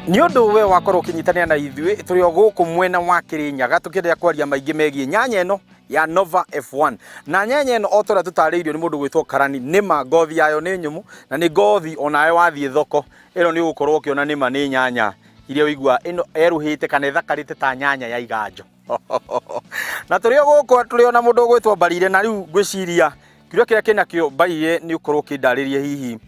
Nĩ ũndũ we wakorwo ũkĩnyitanĩra na ithuĩ, tũrĩ o gũkũ mwena wa Kĩrĩnyaga tũkĩenderea kwaria maingĩ megiĩ nyanya ĩno ya Nova F1. Na nyanya ĩno o ta ũrĩa tũtarĩirio nĩ mũndũ gwĩtwo Karani, nĩma ngothi yayo nĩ nyũmũ na nĩ ngothi onawe wathiĩ thoko ĩno nĩ ũgũkorwo ũkĩona nĩma nĩ nyanya iria ũigua ĩno erũhĩte kana ĩthakarĩte ta nyanya ya iganjo. Na tũrĩ o gũkũ tũrĩ o na mũndũ ũgwĩtwo Mbarire, na rĩu ngwĩciria kĩũria kĩrĩa kĩnakĩo Mbarire nĩ ũkorwo ũkĩndarĩria hihi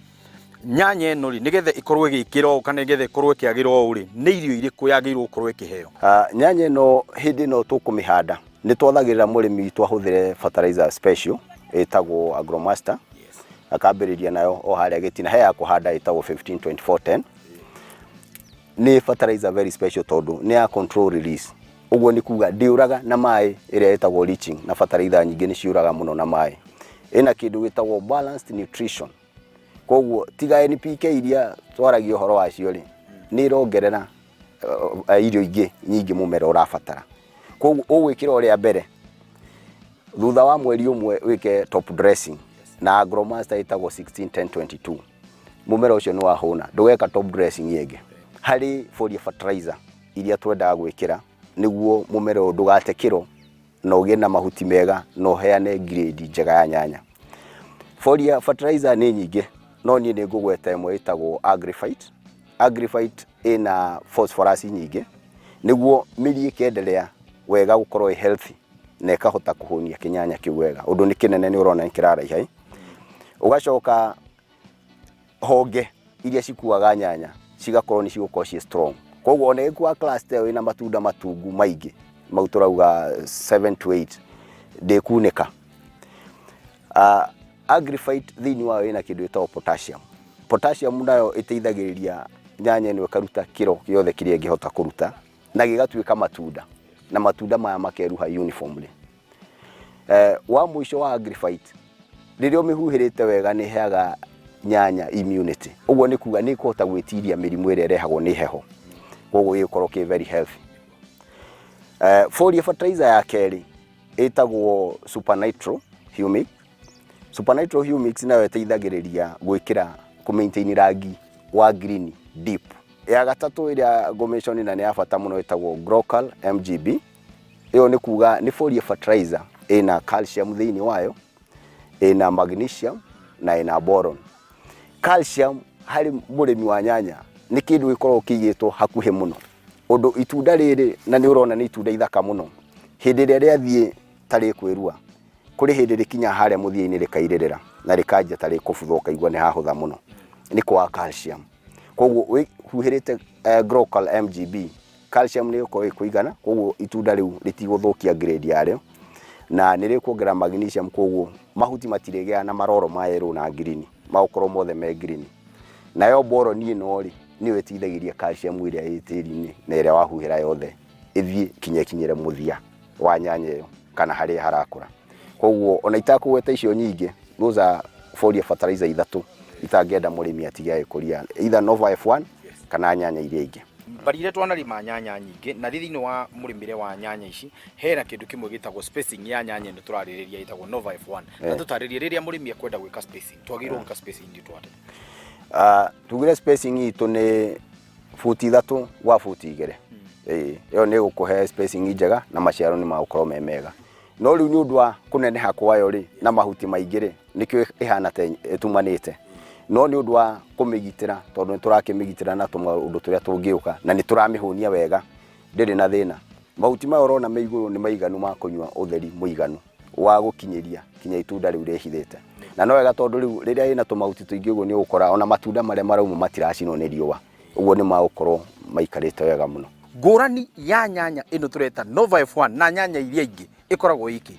nyanya ĩno rĩ, nĩgetha ĩkorwo ĩgĩkĩra ũũ kana nĩgetha ĩkorwo ĩkĩagĩra ũũ rĩ, nĩ irio irĩkũ yagĩrĩirwo gũkorwo ĩkĩheo? Nyanya ĩno hĩndĩ ĩno tũkũmĩhanda nĩ twathagĩrĩra mũrĩmi witũ ahũthĩre fertilizer special ĩtagwo Agromaster, akambĩrĩria nayo o harĩa gĩtina. He ya kũhanda ĩtagwo 152410, nĩ fertilizer very special tondũ nĩ ya control release. Ũguo nĩ kuga ndĩũraga na maĩ ĩrĩa ĩtagwo leaching, na fertilizer nyingĩ nĩ ciũraga mũno na maĩ. Ĩna kĩndũ gĩtagwo balanced nutrition, koguo tiga NPK iria twaragia ũhoro wacio rĩ, nĩ ĩrongerera irio ingĩ nyingĩ mũmera ũrabatara. Koguo ũgwĩkĩra ũrĩa mbere, thutha wa mweri ũmwe wĩke top dressing na Agromaster ĩtagwo 161022. Mũmera ũcio nĩ wahũna, ndũgeka top dressing ĩngĩ. Harĩ foliar fertilizer iria twendaga gwĩkĩra nĩguo mũmera ũyũ ndũgate kĩro na ũgĩe na mahuti mega na ũheane grade njega ya nyanya. Foliar fertilizer nĩ nyingĩ, no niĩ nĩ ngũgweta ĩmwe ĩtagwo Agrifite. Agrifite ĩna phosphorus nyingĩ nĩguo mĩri ĩkendelea wega gũkorwo ĩ healthy na ĩkahota kũhũnia kĩnyanya kĩu wega, ũndũ nĩ kĩnene, nĩ ũrona nĩ kĩraraiha. Ũgacoka honge iria cikuaga nyanya cigakorwo nĩ cigũkorwo ciĩ strong, koguo ona ĩgĩkua cluster ĩyo ĩna matunda matungu maingĩ mau tũrauga 7 to 8 ndĩkunĩka. Agrifite thĩinĩ wayo ĩna kĩndũ gĩtagwo potassium. Potassium nayo ĩteithagĩrĩria nyanya ĩno ĩkaruta kĩro gĩothe kĩrĩa ĩngĩhota kũruta na gĩgatuĩka matunda, na matunda maya makeruha uniformly. Wa mũico wa Agrifite, rĩrĩa ũmĩhuhĩrĩte wega nĩ ĩheaga nyanya immunity. Ũguo nĩ kuga nĩ ĩkũhota gwĩtiria mĩrimũ ĩrĩa ĩrehagwo nĩ heho, koguo gĩgũkorwo kĩ very healthy. Foliar fertilizer ya kerĩ ĩtagwo Supernitro Humic. Supernitro Humic nayo ĩteithagĩrĩria gwĩkĩra kũ maintain rangi wa green deep. Ya gatatũ ĩrĩa ngũmention na nĩ ya bata mũno ĩtagwo Grocal MGB. Ĩyo nĩ kuga nĩ foliar fertilizer ĩna calcium thĩinĩ wayo, ĩna magnesium na ĩna boron. Calcium harĩ mũrĩmi wa nyanya nĩ kĩndũ gĩkoragwo kĩigĩtwo hakuhĩ mũno, ũndũ itunda rĩrĩ, na nĩ ũrona nĩ itunda ithaka mũno, hĩndĩ ĩrĩa rĩathiĩ ta rĩkwĩrua, kũrĩ hĩndĩ rĩkinya harĩa mũthia-inĩ rĩkairĩrĩra na rĩkanjia ta rĩkũbutha, ũkaigua nĩ hahũtha mũno, nĩ kwaga calcium. Koguo wĩhuhĩrĩte Grocal MGB, calcium nĩ ĩgũkorwo ĩkũigana, koguo itunda rĩu rĩtigũthũkia grade yarĩo, na nĩ rĩkuongerera magnesium, koguo mahuti matirĩgĩaga na maroro ma yellow na green, magũkorwo mothe me green. Nayo boron ĩno rĩ, nĩyo ĩteithagĩrĩria calcium ĩrĩa ĩ tĩri-inĩ na ĩrĩa wahuhĩra yothe ĩthiĩ kinya ĩkinyĩre mũthia wa nyanya ĩyo kana harĩa harakũra. Koguo ona itakũgweta icio nyingĩ, those are foliar fertilizer ithatũ itangĩenda mũrĩmi atige agĩkũria either Nova F1 kana nyanya iria ingĩ. Mbarire twanarĩma nyanya nyingĩ, na thĩinĩ wa mũrĩmĩre wa nyanya ici hena kĩndũ kĩmwe gĩtagwo spacing ya nyanya ĩno tũrarĩrĩria ĩtagwo Nova F1. Na tũtarĩrie, rĩrĩa mũrĩmi ekwenda gwĩka spacing, twagĩrĩirwo gwĩka spacing nditũ atĩa? Tugire spacing itũ nĩ buti 3 gwa buti 2. Ĩĩ, ĩyo nĩ ĩgũkũhe spacing njega na maciaro nĩ magũkorwo me mega. No rĩu nĩ ũndũ wa kũneneha kwayo rĩ na mahuti maingĩ rĩ, nĩkĩo ĩhana ta ĩtumanĩte. No nĩ ũndũ wa kũmĩgitĩra, tondũ nĩ tũrakĩmĩgitĩra na tũmaũndũ tũrĩa tũngĩũka na nĩ tũramĩhũnia wega, ndĩrĩ na thĩna. Mahuti maya ũrona me igũrũ nĩ maiganu ma kũnyua ũtheri mũiganu wa gũkinyĩria kinya itunda rĩu rĩhithĩte. Na no wega tondũ rĩu rĩrĩa ĩna tũmahuti tũingĩ ũguo, nĩ ũgũkora ona matunda marĩa marauma matiracinwo nĩ riũa. Ũguo nĩ magũkorwo maikarĩte wega mũno. Ngũrani ya nyanya ĩno tũreta Nova F1 na nyanya iria ingĩ ĩkoragwo ĩkĩ?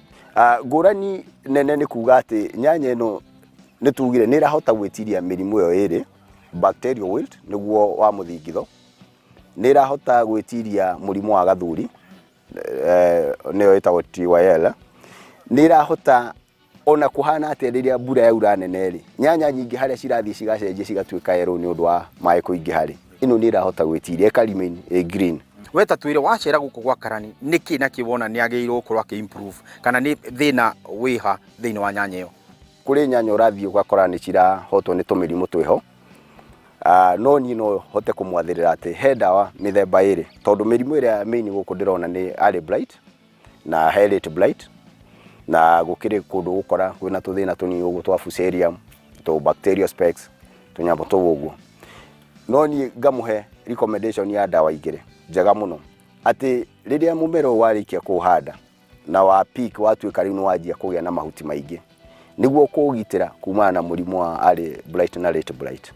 Ngũrani nene nĩ kuga atĩ nyanya ĩno nĩ tugire nĩ ĩrahota gwĩtiria mĩrimũ ĩyo ĩrĩ, bacterial wilt nĩguo wa mũthingitho, nĩ ĩrahota gwĩtiria mũrimũ wa gathuri, nĩyo ĩtagwo TYL, nĩ ĩrahota ona kũhana atĩa rĩrĩa mbura yaura nene rĩ, nyanya nyingĩ harĩa cirathiĩ cigacenjia cigatuĩka yellow nĩ ũndũ wa maĩ kũingĩha rĩ, ĩno nĩ ĩrahota gwĩtiria ĩka remain ĩ green. We ta twĩre, wacera gũkũ gwa Karani, nĩkĩ na kĩ wona nĩ agĩrĩirwo gũkorwo akĩ improve kana nĩ thĩna wĩha thĩinĩ wa nyanya ĩyo? Kũrĩ nyanya ũrathiĩ ũgakora nĩ cirahotwo nĩ tũmĩrimũ twĩho. No niĩ no hote kũmwathĩrĩra atĩ he ndawa mĩthemba ĩrĩ, tondũ mĩrimũ ĩrĩa main gũkũ ndĩrona nĩ early blight na he late blight, na gũkĩrĩ kũndũ gũkora kwĩna tũthĩna tũnini ũguo twa fusarium, tũ bacterial specks, tũnyamũ tũu ũguo. No niĩ ngamũhe recommendation ya ndawa igĩrĩ njega mũno, atĩ rĩrĩa mũmera ũyũ warĩkia kũũhanda na wa peak watuĩka rĩu nĩ wanjia kũgĩa na mahuti maingĩ, nĩguo kũũgitĩra kumana na mũrimũ wa early blight na late blight,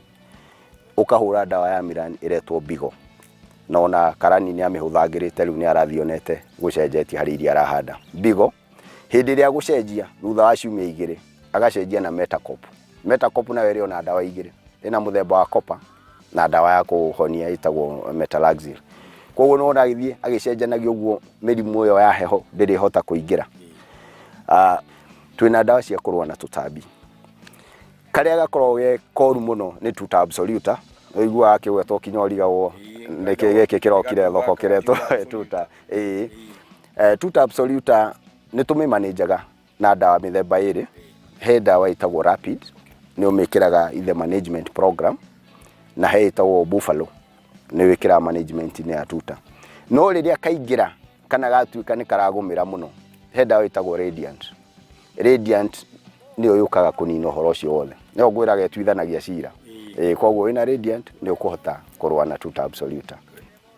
ũkahũra ndawa ya Miran ĩretwo Bigo. Na ona karani nĩ amĩhũthangĩrĩte rĩu nĩ arathiĩ onete gũcenjetie harĩ iria arahanda. Bigo, hĩndĩ ĩrĩa agũcenjia thutha wa ciumia igĩrĩ, agacenjia na Metacop. Metacop nayo ĩrĩ ona ndawa igĩrĩ, ĩna mũthemba wa copper na ndawa ya kũhonia ĩtagwo Metalaxyl. Koguo nĩ wona agĩthiĩ agĩcenjanagia ũguo mĩrimũ ĩyo ya heho ndĩrĩhota kũingĩra. Twĩna ndawa cia kũrũa na tũtambi. Karĩa gakoragwo ge koru mũno nĩ Tuta Absoluta, ũiguaga gakĩgwetwo kinya ũrigagwo nĩkĩ gĩkĩ kĩrokire thoko kĩretwo Tuta. Ĩĩ. Tuta Absoluta nĩ tũmĩmanĩnjaga na ndawa mĩthemba ĩrĩ. He ndawa ĩtagwo Rapid, nĩ ũmĩkĩraga in the management program, na he ĩtagwo Buffalo, nĩ wĩkĩraga management-inĩ ya tuta. No rĩrĩa kaingĩra kana gatuĩka nĩ karagũmĩra mũno, he ndawa ĩtagwo Radiant. Radiant nĩyo yũkaga kũnina ũhoro ũcio wothe. Nĩyo ngwĩraga ĩtuithanagia cira. Ĩĩ, koguo wĩna Radiant nĩ ũkũhota kũrũa na tuta absoluta.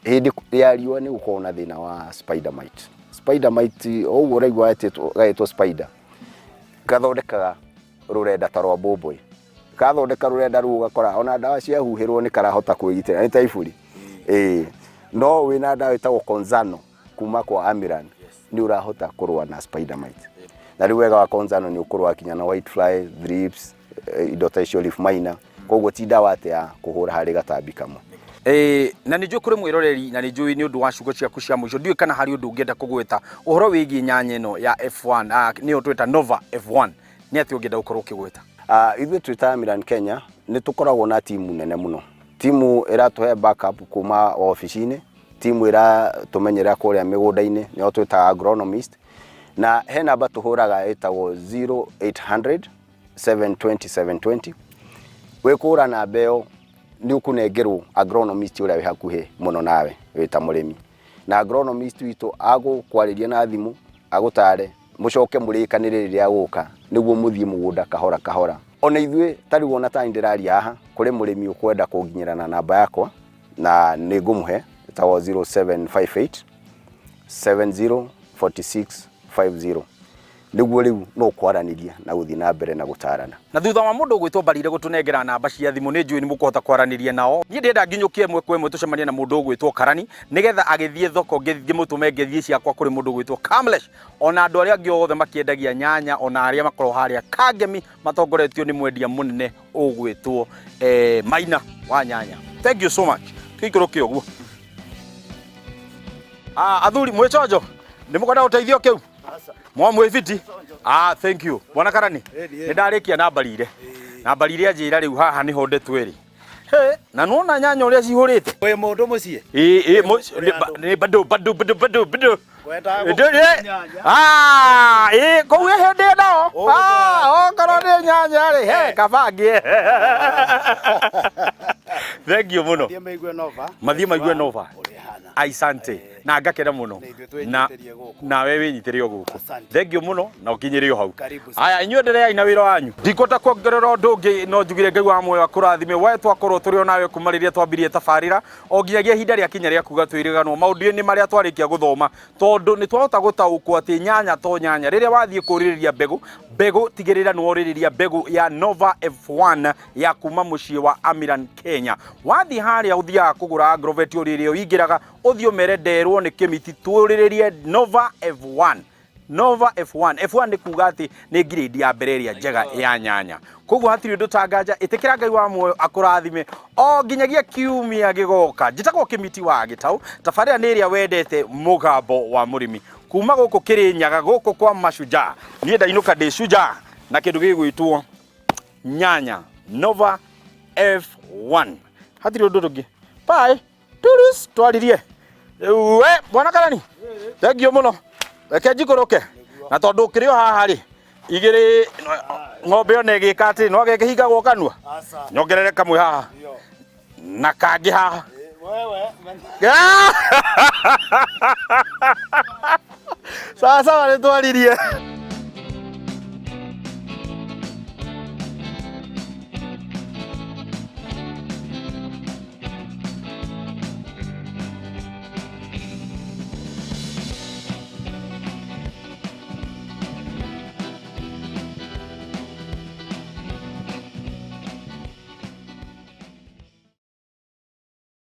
Hĩndĩ ya riũa nĩ gũkoragwo na thĩna wa spider mite. Spider mite, o ũguo ũraigua gagetwo spider, gathondekaga rũrenda ta rwa mbũmbũĩ. Gathondeka rũrenda rũu ũgakora ona ndawa ciahuhĩrwo nĩ karahota kwĩgitĩra, nĩ ta iburi. Ĩĩ, no wĩna ndawa ĩtagwo Conzano kuma kwa Amiran, nĩ ũrahota kũrũa na spider mite. Na rĩu wega wa Conzano nĩ ũkũrũa kinya na white fly, thrips, indo ta icio leaf miner. Koguo ti ndawa atĩ ya kũhũra harĩ gatambi kamwe. Na nĩ njũĩ kũrĩ mwĩroreri na nĩ njũĩ nĩ ũndũ wa ciugo ciaku cia mũico, ndiũĩ kana harĩ ũndũ ũngĩenda kũgweta ũhoro wĩgiĩ nyanya ĩno ya F1, nĩyo twĩta Nova F1, nĩ atĩ ũngĩenda gũkorwo ũkĩgweta? Ithuĩ twĩ ta Amiran Kenya nĩ tũkoragwo na timu nene mũno, timu ĩratũhe backup kuma wabici-inĩ, timu ĩratũmenyerera kũrĩa mĩgũnda-inĩ, nĩo twĩtaga agronomist, na he namba tũhũraga ĩtagwo 0800 720 720. Wĩkũhũra namba ĩyo nĩ ũkũnengerwo agronomist ũrĩa wĩ hakuhĩ mũno nawe wĩ ta mũrĩmi, na agronomist witũ agũkwarĩria na thimũ agũtare, mũcoke mũrĩkanĩre rĩrĩa agũka nĩguo mũthiĩ mũgũnda kahora kahora. Ona ithuĩ ta rĩu ona tani ndĩraria haha, kũrĩ mũrĩmi ũkwenda kũnginyĩra na namba yakwa na nĩ ngũmũhe, ĩtagwo 0758 70 46 50, nĩguo rĩu no kwaranĩria na gũthiĩ na mbere na gũtarana. Na thutha wa mũndũ ũgwĩtwo Mbarire gũtũnengera namba cia thimũ, nĩ njũĩ nĩ mũkũhota kwaranĩria nao. Niĩ ndĩrenda nginyũkie ĩmwe kwa ĩmwe tũcemanie na mũndũ ũgwĩtwo Karani, nĩgetha agĩthiĩ thoko ngĩmũtũme ngĩthiĩ ciakwa kũrĩ mũndũ ũgwĩtwo Kamlesh, ona andũ arĩa angĩ othe makĩendagia nyanya, ona arĩa makoragwo harĩa Kangemi matongoretio nĩ mwendia mũnene ũgwĩtwo Maina wa nyanya. Thank you so much. Tũikũrũke ũguo. Athuri mwĩ chonjo, nĩ mũkwenda gũteithio kĩu? Mwa mwĩ fiti? Thank you. Bwana Karani, nĩ ndarĩkia na mbarire. Na mbarire anjĩra rĩu haha nĩho ndeto ĩrĩ. He, na nĩwona nyanya ũrĩa cihũrĩte? Wĩ mũndũ mũciĩ? Ĩ, ĩ, Ũrĩ andũ. nĩ bado bado bado bado bado. Ngwendaga Ndũ- gũkũhe nyanya. Ĩ, kũu ĩ hĩndĩ ĩno. Ũgũtwara. Okorwo nĩ nyanya rĩ, he, kaba ngĩe. Thank you mũno. Mathiĩ maigue Nova. Mathiĩ maigue Nova. Ũrĩa ĩhana. Asante. Na ngakena mũno. Na ithuĩ Na twĩnyitĩrie gũkũ. nawe wĩnyitĩre o gũkũ. Asante. Thank you mũno na ũkinyĩre o hau. Karibu sana. Aya, inyuĩ endereai na wĩra wanyu. Ndikwenda kuongerera ũndũ ũngĩ, no njugire Ngai wa muoyo akũrathime. We twakorwo tũrĩ o nawe kuma rĩrĩa twambirie tabarĩra o nginyagia ihinda rĩakinya rĩa kuga twĩrĩganwo maũndũ-inĩ marĩa twarĩkia gũthoma, tondũ nĩ twahota gũtaũkwo atĩ nyanya to nyanya. Rĩrĩa wathiĩ kũrĩrĩria mbegũ, mbegũ tigĩrĩra nĩ worĩrĩria mbegũ ya Nova F1 ya kuma mũciĩ wa Amiran Kenya. Wathiĩ harĩa ũthiaga kũgũra Agrovet ũrĩ ĩrĩa ũingĩraga, ũthiĩ ũmere nderwo nĩ kĩmiti tũrĩrĩrie Nova F1. Nova F1. F1 nĩ kuga atĩ nĩ grade ya mbere ĩrĩa njega ya nyanya. Koguo hatirĩ ũndũ tanganja, ĩtĩkĩra Ngai wa muoyo akũrathime o nginyagia kiumia gĩgoka. Njĩtagwo Kĩmiti wa Gĩtaũ, tabarĩra nĩ ĩrĩa wendete, mũgambo wa mũrĩmi. Kuma gũkũ Kĩrĩnyaga, gũkũ kwa Mashujaa. Niĩ ndainũka ndĩ shujaa na kĩndũ gĩgwĩtwo nyanya Nova F1. Hatirĩ ũndũ ũngĩ. Bye. Turus, twaririe. Rĩu we bwana Karani, thank you mũno. Reke njikũrũke. Na tondũ ũkĩrĩ o haha rĩ, igĩrĩ ng'ombe ona ĩgĩka atĩ no agekĩhingagwo kanua. Aca. Nyongerere kamwe haha. Iyo. Na kangĩ haha. Sawa sawa, nĩ twaririe.